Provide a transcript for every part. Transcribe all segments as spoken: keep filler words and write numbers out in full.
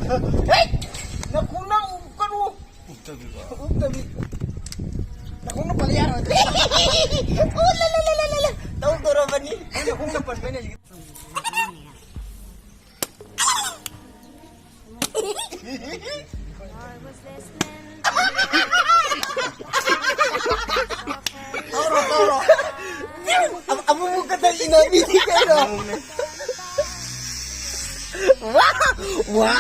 ꯍꯦ! ꯅꯈꯣꯡꯅ ꯎꯞꯀꯅꯨ! ꯎꯞꯇꯕꯤꯕ? ꯎꯞꯇꯕꯤ꯫ ꯅꯈꯣꯡꯅ ꯄꯜꯂ ꯌꯥꯔꯣꯏ꯫ ꯑꯣ, ꯂꯥ, ꯂꯥ, ꯂꯥ, ꯂꯥ, ꯂꯥ, ꯂꯥ꯫ ꯇꯧꯗꯣꯔꯕꯅꯤ꯫ ꯅꯈꯣꯡꯅ ꯄꯟꯕꯩꯅꯦ ꯍꯧꯖꯤꯛ꯫ ꯇꯧꯔꯣ, ꯇꯧꯔꯣ꯫ ꯑꯃꯨꯛ, ꯑꯃꯨꯛ ꯈꯛꯇ ꯏꯟꯅꯕꯤꯗꯤ ꯀꯩꯅꯣ? ꯋꯥ! ꯋꯥ!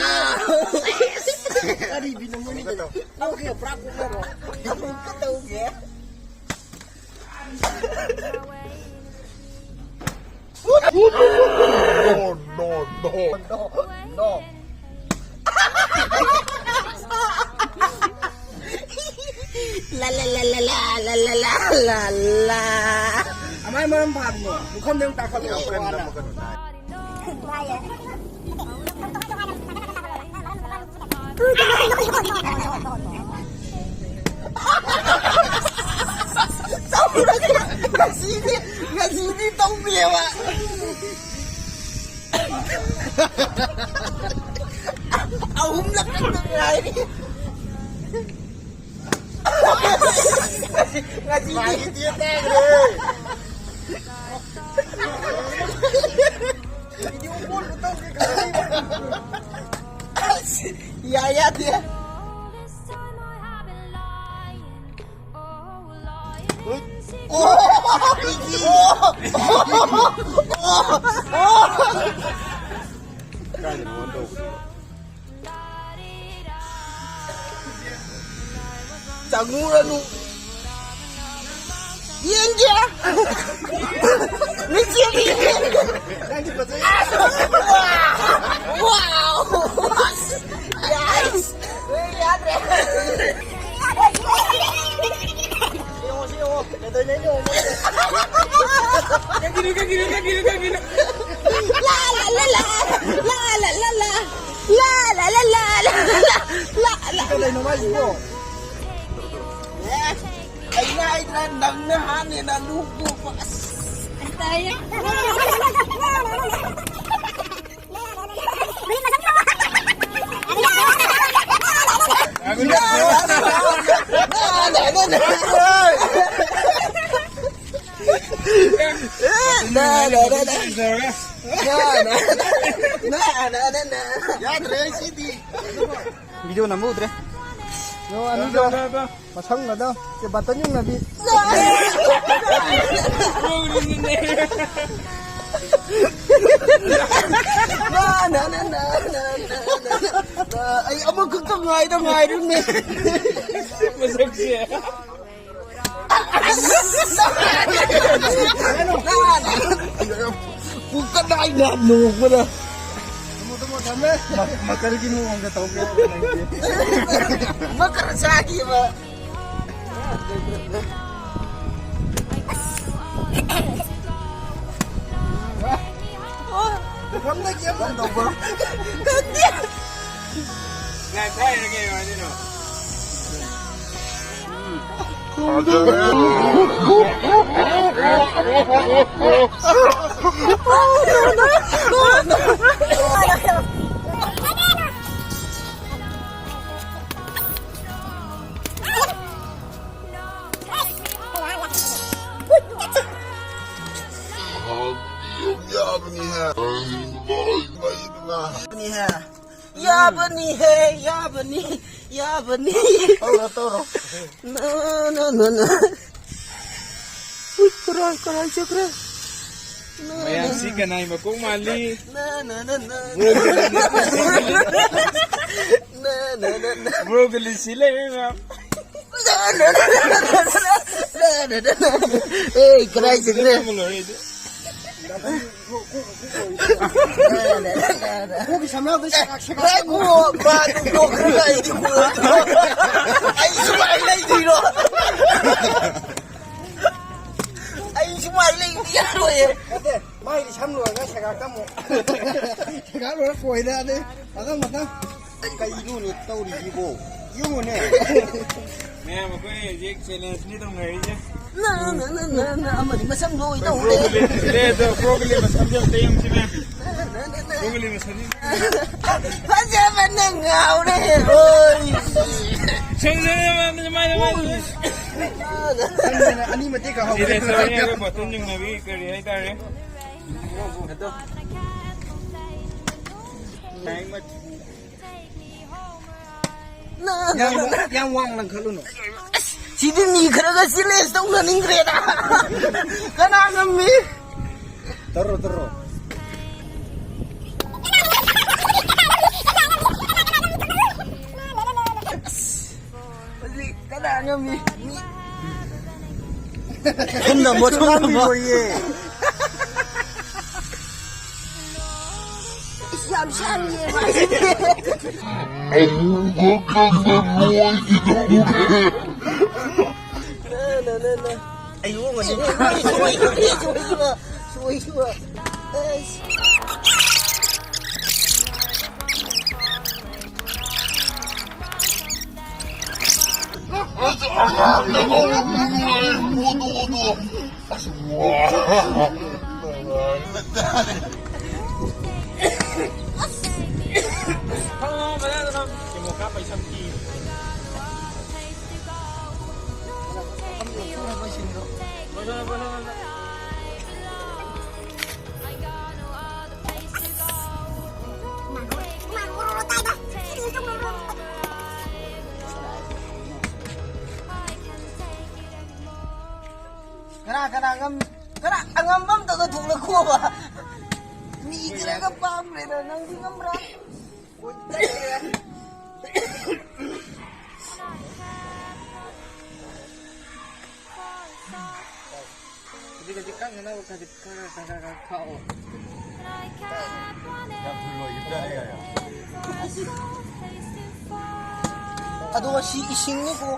ꯀꯔꯤ ꯕꯤꯠꯅꯣ ꯃꯣꯏꯅꯤ ꯇꯧꯔꯤꯗꯣ? ꯇꯧꯒꯦ, ꯄꯨꯔꯥ ꯀꯣꯛꯅꯔꯣ꯫ ꯑꯃꯨꯛꯀ ꯇꯧꯒꯦ꯫ No, no, no. No, no. La, la, la, la, la, la, la, la, la, la, la. ꯑꯃꯥꯏ ꯃꯔꯝ ꯐꯥꯕꯅꯣ? ꯄꯨꯈꯝꯗ ꯑꯃꯨꯛ ꯇꯥꯈꯠꯂꯣ꯫ ꯌꯥꯝ ꯀꯟꯅ ꯅꯝꯃꯛꯀꯅꯨ, ꯅꯥꯏ꯫ ꯉꯁꯤꯗꯤ, ꯉꯁꯤꯗꯤ ꯇꯧꯗꯦꯕ꯫ ꯑꯍꯨꯝꯂꯛ ꯈꯛꯇ ꯉꯥꯏꯔꯤ꯫ ꯉꯁꯤꯗꯤ꯫ ꯃꯥꯒꯤ ꯇꯦꯞ ꯇꯥꯈ꯭ꯔꯦ꯫ ꯚꯤꯗꯤꯑꯣ ꯀꯣꯜꯕꯨ ꯇꯧꯒꯦ ꯈꯜꯂꯤꯕ꯫ ꯑꯁ, ꯌꯥ ꯌꯥꯗꯦ꯫ ꯑꯣ! ꯀꯥꯏꯗꯅꯣ ꯑꯣꯟ ꯇꯧꯕꯗꯣ? ꯆꯪꯉꯨꯔꯅꯨ꯫ ꯌꯦꯡꯒꯦ꯫ ꯃꯤꯠꯁꯦ ꯌꯦꯡꯒꯦ꯫ ꯅꯪꯗꯤ ꯐꯖꯩ꯫ ꯋꯥꯎ! ꯌꯦꯁ! ꯌꯥꯗ꯭ꯔꯦ꯫ ꯌꯦꯡꯉꯣ, ꯁꯤ ꯌꯦꯡꯉꯣ꯫ ꯀꯩꯗꯧꯔꯤꯅꯣ ꯌꯦꯡꯉꯣ꯫ ꯀꯛꯈꯤꯅꯨ, ꯀꯛꯈꯤꯅꯨ, ꯀꯛꯈꯤꯅꯨ, ꯀꯛꯈꯤꯅꯨ꯫ ꯂꯥ, ꯂꯥ, ꯂꯥ, ꯂꯥ꯫ ꯂꯥ, ꯂꯥ, ꯂꯥ, ꯂꯥ꯫ ꯂꯥ, ꯂꯥ, ꯂꯥ, ꯂꯥ, ꯂꯥ, ꯂꯥ, ꯂꯥ, ꯂꯥ꯫ ꯀꯩꯗꯧꯔꯤꯅꯣ ꯃꯥꯏꯁꯤꯕꯣ? ꯑꯦ, ꯑꯩꯅ ꯍꯥꯏꯗ꯭ꯔꯥ, ꯅꯪꯅ ꯍꯥꯟꯅꯦꯅ ꯂꯨ ꯀꯣꯛꯄ꯫ ꯑꯁ꯫ ꯇꯥꯏꯌꯦ꯫ ꯅꯥ, ꯅꯥ, ꯅꯥ, ꯅꯥ꯫ ꯅꯥ, ꯅꯥ, ꯅꯥ, ꯅꯥ꯫ ꯌꯥꯗ꯭ꯔꯦ ꯁꯤꯗꯤ꯫ ꯚꯤꯗꯤꯑꯣ ꯅꯝꯍꯧꯗ꯭ꯔꯦ꯫ ꯌꯣ, ꯑꯅꯤꯗꯣ꯫ ꯃꯁꯝꯒꯗꯣ꯫ ꯁꯦ, ꯕꯇꯟ ꯌꯨꯡꯅꯕꯤ꯫ ꯅꯥ, ꯅꯥ, ꯅꯥ, ꯅꯥ꯫ ꯑꯩ ꯑꯃꯈꯛꯇ ꯉꯥꯏꯗ ꯉꯥꯏꯔꯨꯅꯦ꯫ ꯃꯁꯛꯁꯦ꯫ ꯄꯨꯀꯠ ꯍꯥꯏꯅ ꯅꯣꯡꯃꯗ꯫ ꯃ-, ꯃꯀꯔꯒꯤ ꯃꯑꯣꯡꯗ ꯇꯧꯒꯦ꯫ ꯃꯀꯔ ꯆꯥꯈꯤꯕ꯫ ꯄꯨꯈꯝꯗꯒꯤ ꯑꯃ ꯇꯧꯕ꯫ ꯈꯪꯗꯦ꯫ ꯉꯥꯏ ꯊꯥꯏꯔ ꯀꯩ ꯍꯥꯏꯗꯣꯏꯅꯣ? ꯌꯥꯕꯅꯤ ꯍꯦ꯫ ꯌꯥꯕꯅꯤ ꯍꯦ, ꯌꯥꯕꯅꯤ, ꯌꯥꯕꯅꯤ꯫ ꯇꯧꯔꯣ, ꯇꯧꯔꯣ꯫ ꯅ, ꯅ, ꯅ, ꯅ꯫ ꯎꯏ, ꯀꯔꯥꯏ, ꯀꯔꯥꯏ ꯆꯠꯈ꯭ꯔꯦ? ꯅ, ꯅ, ꯃꯌꯥꯝꯁꯤ ꯅ꯫ ꯀꯅꯥꯏ ꯃꯀꯣꯛ ꯃꯥꯜꯂꯤ? ꯅ, ꯅ, ꯅ, ꯅ꯫ ꯅ, ꯅ, ꯅ, ꯅ꯫ ꯕ꯭ꯔꯣꯀꯣꯂꯤ ꯁꯤ ꯂꯩꯔꯦ ꯃꯌꯥꯝ꯫ ꯅ, ꯅ, ꯅ, ꯅ꯫ ꯑꯦ, ꯀꯗꯥꯏ ꯆꯠꯈ꯭ꯔꯦ? ꯂꯣꯏꯔꯦ ꯑꯩꯗꯤ꯫ ꯀꯣꯛꯀꯤ ꯁꯝꯂꯥꯡꯗ ꯁꯦꯒꯥꯛ ꯁꯦꯒꯥꯛ ꯉꯥꯏꯈꯣ, ꯃꯥ ꯑꯗꯨꯝ ꯇꯣꯛꯈ꯭ꯔꯒ ꯑꯩꯗꯤ ꯀꯣꯜ ꯇꯧ-, ꯑꯩ ꯁꯨꯃꯥꯏꯅ ꯂꯩꯗꯣꯏꯔꯣ? ꯑꯩ ꯁꯨꯃꯥꯏꯅ ꯂꯩꯕꯗꯤ ꯌꯥꯔꯣꯏꯌꯦ꯫ ꯅꯠꯇꯦ, ꯃꯥꯏꯗꯤ ꯁꯝ ꯂꯣꯏꯔꯒ ꯁꯦꯒꯥꯛꯇ ꯑꯃꯨꯛ꯫ ꯁꯦꯒꯥꯛ ꯂꯣꯏꯔ ꯀꯣꯏꯔꯛꯑꯅꯤ꯫ ꯃꯊꯪ, ꯃꯊꯪ꯫ ꯀꯩꯅꯣꯅꯦ ꯇꯧꯔꯤꯁꯤꯕꯣ? ꯌꯦꯡꯉꯨꯅꯦ꯫ ꯃꯌꯥꯝ ꯑꯩꯈꯣꯏ ꯍꯧꯖꯤꯛ ꯆꯦꯂꯦꯟꯖꯅꯤ ꯇꯧꯅꯔꯤꯁꯦ꯫ ꯅ, ꯅ, ꯅ, ꯅ, ꯅ, ꯑꯃꯗꯤ ꯃꯁꯝ ꯂꯣꯏ ꯇꯧꯔꯦ꯫ ꯕ꯭ꯔꯣꯀꯣꯂꯤ ꯁꯤꯔꯦ ꯑꯗꯣ, ꯕ꯭ꯔꯣꯀꯣꯂꯤ ꯃꯁꯝꯁꯦ ꯑꯝꯇ ꯌꯦꯡꯁꯤꯅꯦ꯫ ꯅ, ꯅ, ꯅ, ꯅ꯫ ꯕ꯭ꯔꯣꯀꯣꯂꯤ ꯃꯁꯝꯁꯦ꯫ ꯐꯖꯕꯅ ꯉꯥꯎꯔꯦ꯫ ꯍꯣꯏ꯫ ꯁꯦꯡ, ꯁꯦꯡ, ꯃꯥꯏ, ꯃꯥꯏ, ꯃꯥꯏ꯫ ꯍꯣꯏ꯫ ꯈꯪꯗꯦꯅ ꯑꯅꯤ ꯃꯇꯦꯛ ꯀꯥꯍꯧꯔꯦ꯫ ꯁꯤꯗ ꯁꯣꯏꯔꯦ, ꯑꯩꯈꯣꯏ ꯕꯣꯇꯜ ꯌꯨꯡꯅꯕꯤ ꯀꯔꯤ ꯍꯥꯏꯇꯥꯔꯦ꯫ ꯌꯥꯝ, ꯌꯥꯝ ꯋꯥꯡꯅ ꯂꯪꯈꯠꯂꯨꯅꯨ꯫ ꯁꯤꯗꯤ ꯃꯤ ꯈꯔꯒ challenge ꯇꯧꯅꯅꯤꯡꯈ꯭ꯔꯦꯗ꯫ ꯀꯅꯥ ꯉꯝꯃꯤ? ꯇꯧꯔꯣ, ꯇꯧꯔꯣ꯫ ꯍꯧꯖꯤꯛ ꯀꯅꯥ ꯉꯝꯃꯤ? ꯃꯤ ꯊꯨꯝ ꯅꯝꯃꯣ, ꯊꯨꯝ ꯅꯝꯃꯣ꯫ ꯉꯝꯃꯤꯔꯣꯏꯌꯦ꯫ ꯏꯁ, ꯌꯥꯝ ꯁꯥꯡꯉꯤꯌꯦ ꯃꯥꯏꯁꯤꯗꯤ꯫ ꯑꯃꯨꯕ ꯀꯪꯗ ꯂꯣꯏꯒꯗꯧꯔꯦ꯫ ꯅ, ꯅ, ꯅ, ꯅ꯫ ꯑꯩ ꯑꯣꯡꯉꯅꯤ꯫ ꯁꯣꯏꯈꯤꯕ, ꯁꯣꯏꯈꯤꯕ, ꯁꯣꯏꯈꯤꯕ꯫ ꯑꯩꯁ꯫ ꯀꯅꯥ ꯀꯅꯥ ꯉꯝ-, ꯀꯅꯥ ꯑꯉꯝꯕ ꯑꯝꯇꯒ ꯊꯣꯛꯂꯛꯈꯣꯕ꯫ ꯃꯤ ꯈꯔꯒ ꯄꯥꯝꯈ꯭ꯔꯦꯗ, ꯅꯪꯗꯤ ꯉꯝꯕ꯭ꯔꯥ? ꯍꯧꯖꯤꯛ ꯍꯧꯖꯤꯛ ꯀꯟꯅ ꯈꯔ ꯈꯔ ꯈꯔ ꯈꯔ ꯈꯥꯛꯑꯣ꯫ ꯌꯥꯝ ꯊꯨꯅ ꯂꯣꯏꯈꯤꯕꯖꯥꯠꯅꯤ ꯀꯥꯏꯅ꯫ ꯑꯗꯨꯒ ꯁꯤ ꯏꯁꯤꯡꯅꯤꯀꯣ꯫